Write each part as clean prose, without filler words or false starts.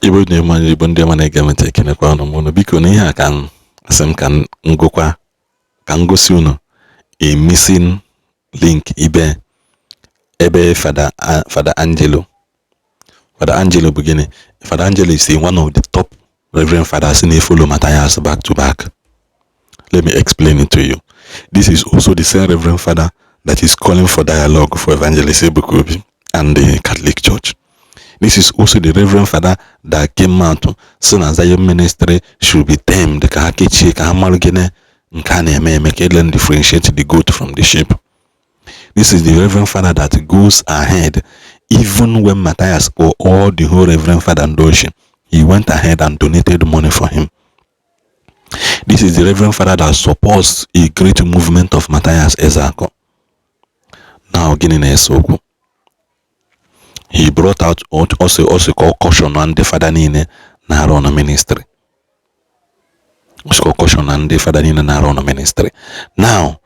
Igbo na-eme Igbo ndị ọma na-ege ntị ekenekwa ọnụ mụnụ biko na ihe a ka asị m ka ngụkwa ka ngosi unu a missing link ebe Fada Angelo bụ gịnị? Fada Angelo is one of the top Reverend fathers in follow Matthias back to back. Let me explain it to you. This is also the same Reverend Father that is calling for dialogue for Evangelist Ebukobi and the Catholic Church. This is also the Reverend Father that came out to say that Zion ministry should be tamed. Learn differentiate the goat from the sheep. This is the Reverend Father that goes ahead, even when Matthias or all the whole Reverend Father Ndoshi, he went ahead and donated money for him. This is the Reverend Father that supports a great movement of Matthias Ezako. Now, he brought out also called caution on the Father Nine Narona ministry. Caution on the Father Nine Narona ministry. Now,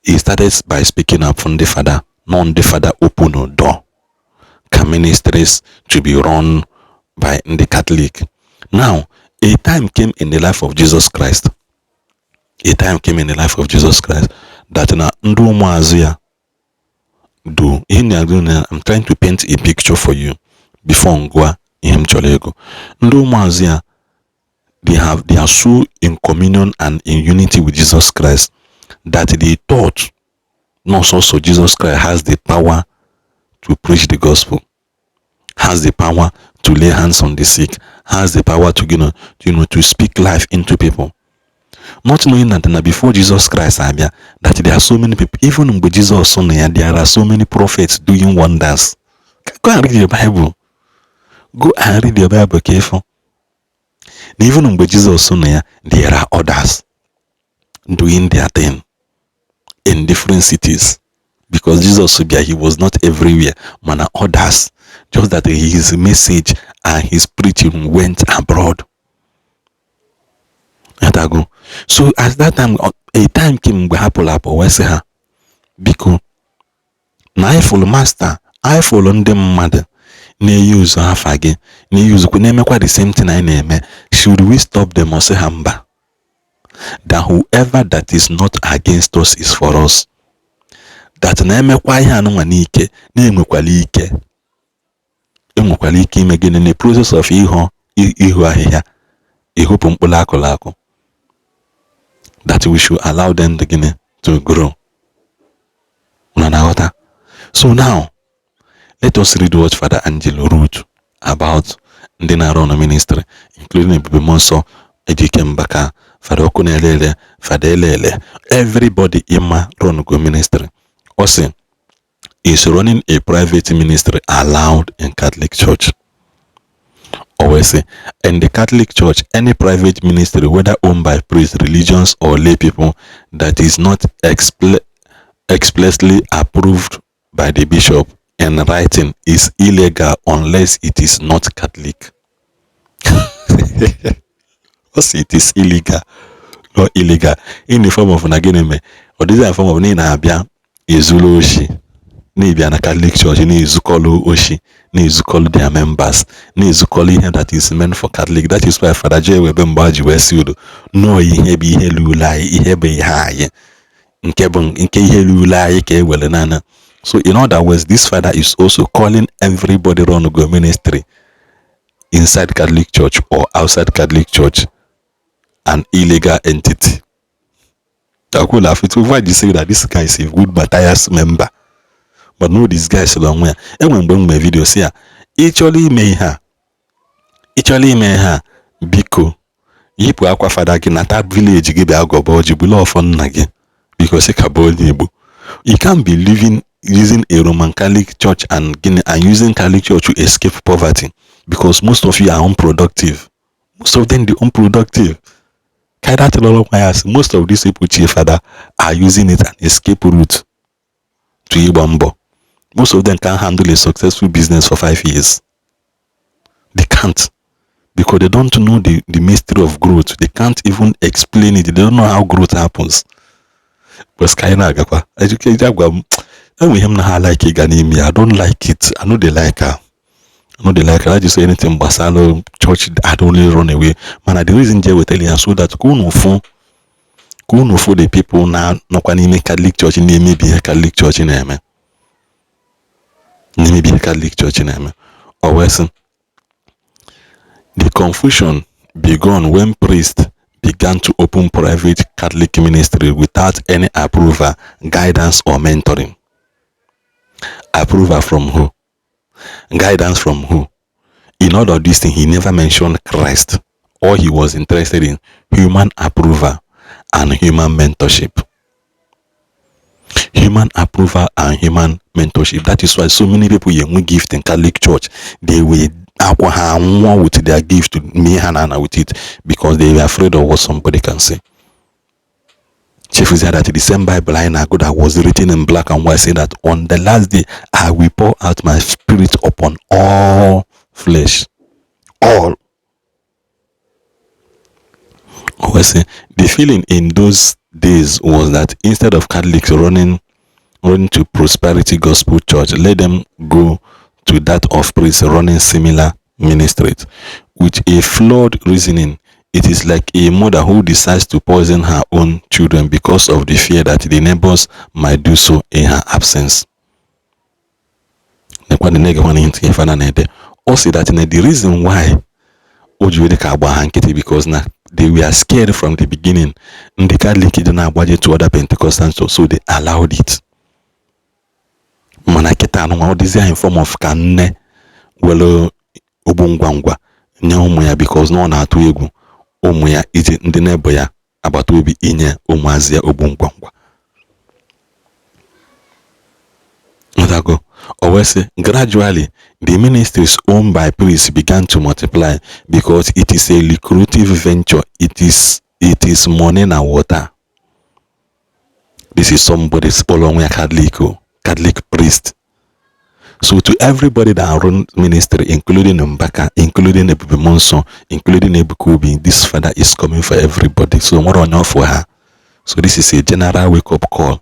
he started by speaking up from the Father, non the Father open a door. Can ministries to be run by the Catholic. Now, a time came in the life of Jesus Christ. A time came in the life of Jesus Christ that na ndu muazia do. I'm trying to paint a picture for you before ngwa ihem cholego. Ndu muazia, they are so in communion and in unity with Jesus Christ that they thought not also Jesus Christ has the power to preach the gospel, has the power to lay hands on the sick, has the power to to speak life into people. Not knowing that before Jesus Christ that there are so many people, even with Jesus there are so many prophets doing wonders. Go and read the Bible. Go and read the Bible careful. Even with Jesus there are others doing their thing in different cities. Because Jesus he was not everywhere, man, others. Just that his message and his preaching went abroad. So at that time, a time came we happen because I follow master, I follow them mother. Ne use half again, ne use could name quite the same thing I name. Should we stop them or say hamba? That whoever that is not against us is for us. That name quite hanuanike, name qualike. In the process of that we should allow them to grow. So now, let us read what Father Angelo wrote about the Narona ministry, including Bimonso, Ejikembaka, Father Okunelele, Father Elele, everybody in my Ronogo ministry. Also, is running a private ministry allowed in Catholic Church. Always say, in the Catholic Church, any private ministry, whether owned by priests, religions, or lay people, that is not explicitly approved by the bishop in writing is illegal unless it is not Catholic. Because it is illegal, not illegal. In the form of nageneme, or this is a form of Ninabia, Izulushi. Maybe an Catholic Church, Nizukolo Oshi, Nizukolo their members, Nizukolo him that is meant for Catholic. That is why Father J. Webembaji Wesudo. No, he be helula, he be high. So, in other words, this father is also calling everybody around to go ministry inside Catholic Church or outside Catholic Church an illegal entity. I could laugh it over to say that this guy is a good Matthias member. But no, this guy is long way. And when bring my video, see, actually may her biko yipu akwa fada ki na that village give agobo jibulo ofon nage because he kabol Igbo. You can't be using a Roman Catholic Church and using Catholic Church to escape poverty because most of you are unproductive. Most of them the unproductive. Most of these people, chief father, are using it an escape route to Ibambo. Most of them can't handle a successful business for 5 years. They can't. Because they don't know the mystery of growth. They can't even explain it. They don't know how growth happens. But I don't like it. I know they like her. No, they like I just say anything Basalo church had only run away. Man, the reason they were telling us so that Kuno for the people now no can even Catholic church in maybe a Catholic church in Amen. Maybe a Catholic church in Amen. Or worse, the confusion began when priests began to open private Catholic ministry without any approval, guidance, or mentoring. Approval from who? Guidance from who? In all of these things, he never mentioned Christ. All he was interested in human approval and human mentorship. Human approval and human mentorship. That is why so many people when gift in Catholic Church, they will with their gift to me and with it because they were afraid of what somebody can say. Chief said that the same Bible that was written in black and white saying that on the last day I will pour out my spirit upon all flesh. All. The feeling in those days was that instead of Catholics running to prosperity gospel church, let them go to that of priests running similar ministries. With a flawed reasoning, it is like a mother who decides to poison her own children because of the fear that the neighbors might do so in her absence. Also, that the reason why because now they were scared from the beginning. And they can't link it to other Pentecostals, so they allowed it. Manaketa no desire in form of kanne well obungwangwa nya because no na atu egwu ụmụ ya ije ndị neighbor ya agbata obi inye ụmụazị ya obungwangwa. Gradually, the ministries owned by priests began to multiply because it is a lucrative venture. It is money and water. This is somebody's following a Catholic priest. So to everybody that run ministry, including Mbaka, including Ebube Monson, including Ebukobi, this father is coming for everybody. So more on you for her. So this is a general wake-up call.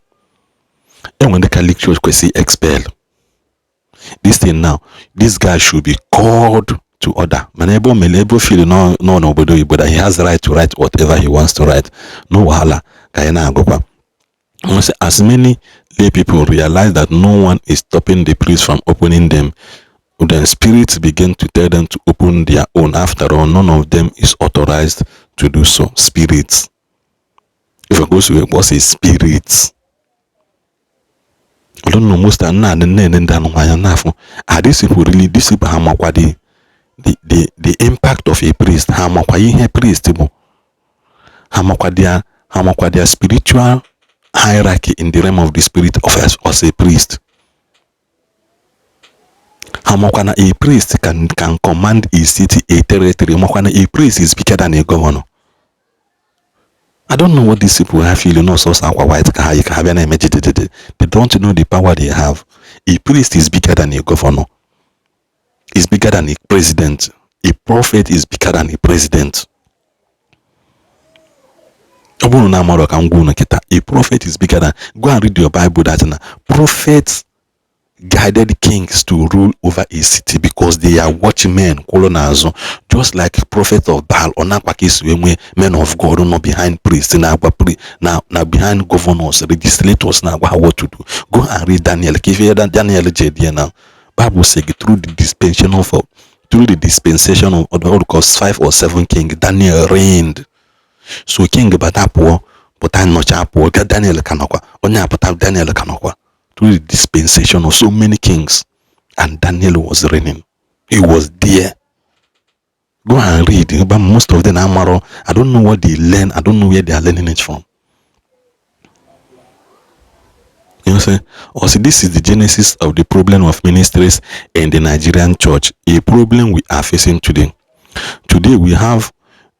And when the Catholic Church could say expel this thing now, this guy should be called to order. Manebo Melebo feel no but he has the right to write whatever he wants to write. No wahala. Kayana Agopa. As many lay people realize that no one is stopping the priest from opening them, then spirits begin to tell them to open their own. After all, none of them is authorized to do so. Spirits. If I go to what's a spirit? I don't know most are not are these people really this the impact of a priest? Priest their spiritual hierarchy in the realm of the spirit of as a priest. A priest can command a city, a territory. A priest is bigger than a governor. I don't know what these people have feeling also white. They don't know the power they have. A priest is bigger than a governor. Is bigger than a president. A prophet is bigger than a president. A prophet is bigger than. Go and read your Bible that prophets guided kings to rule over a city because they are watchmen, colonizers, just like prophets of Baal or men of God not behind priests now behind governors, legislators now what to do. Go and read Daniel. If you hear Daniel JD now, Bible says through the dispensation of what calls 5 or 7 kings, Daniel reigned. So king batapo but I not chapo Daniel kanokwa onya but Daniel kanokwa through the dispensation of so many kings, and Daniel was reigning. He was there. Go and read, but most of them are I don't know what they learn. I don't know where they are learning it from. You know, also this is the genesis of the problem of ministries in the Nigerian church, a problem we are facing today. Today we have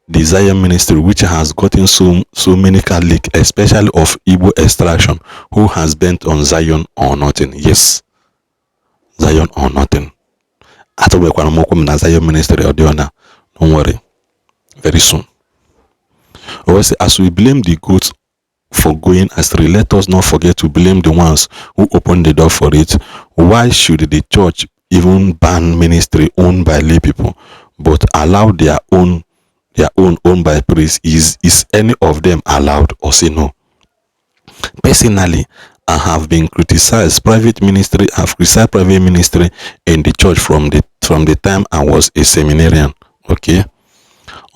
the Zion ministry, which has gotten so many Catholic, especially of Igbo extraction, who has bent on Zion or nothing. Yes, Zion or nothing. After we can Zion ministry or the honor, don't worry, very soon. Also, as we blame the goats for going astray, let us not forget to blame the ones who opened the door for it. Why should the church even ban ministry owned by lay people, but allow their own owned by priests. Is any of them allowed, or say no? Personally, I have been criticized private ministry. I've criticized private ministry in the church from the time I was a seminarian. Okay.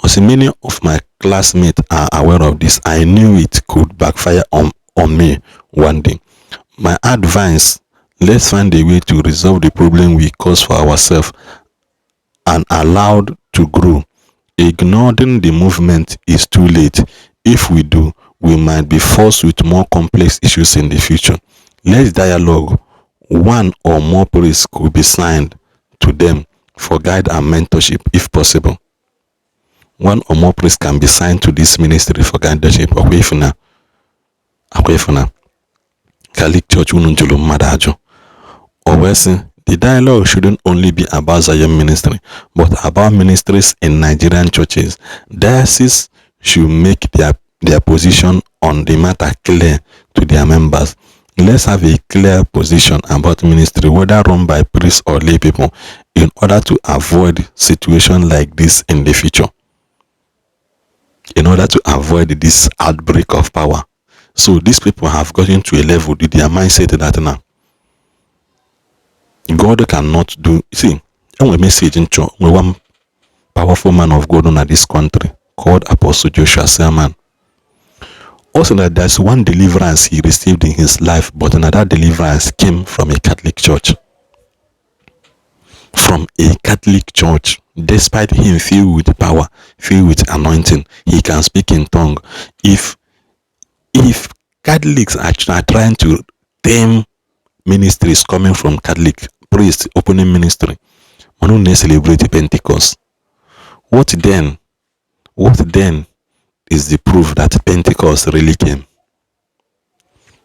Also, many of my classmates are aware of this. I knew it could backfire on me one day. My advice: let's find a way to resolve the problem we cause for ourselves and allowed to grow. Ignoring the movement is too late. If we do, we might be forced with more complex issues in the future. Let's dialogue. One or more priests could be signed to them for guide and mentorship if possible. One or more priests can be signed to this ministry for guidership. Akwefuna Catholic Church ununjulu mmadụ. Obviously, the dialogue shouldn't only be about Zion ministry, but about ministries in Nigerian churches. Dioceses should make their position on the matter clear to their members. Let's have a clear position about ministry, whether run by priests or lay people, in order to avoid situations like this in the future. In order to avoid this outbreak of power. So these people have gotten to a level with their mindset that now God cannot do. See, and we message in church, we one powerful man of God in this country called Apostle Joshua Selman. Also, that there's one deliverance he received in his life, but another deliverance came from a Catholic church. From a Catholic church, despite him filled with power, filled with anointing, he can speak in tongue. If Catholics are trying to tame ministries coming from Catholic priests opening ministry, why don't they celebrate Pentecost? What then is the proof that Pentecost really came?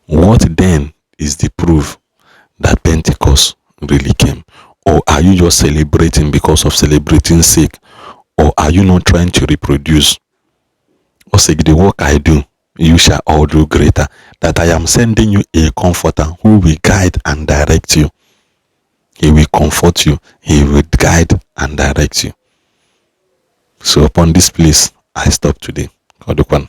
What then is the proof that Pentecost really came? Or are you just celebrating because of celebrating sake? Or are you not trying to reproduce? Or say, the work I do, you shall all do greater. That I am sending you a comforter who will guide and direct you. He will comfort you. He will guide and direct you. So upon this place, I stop today. Kodukwan.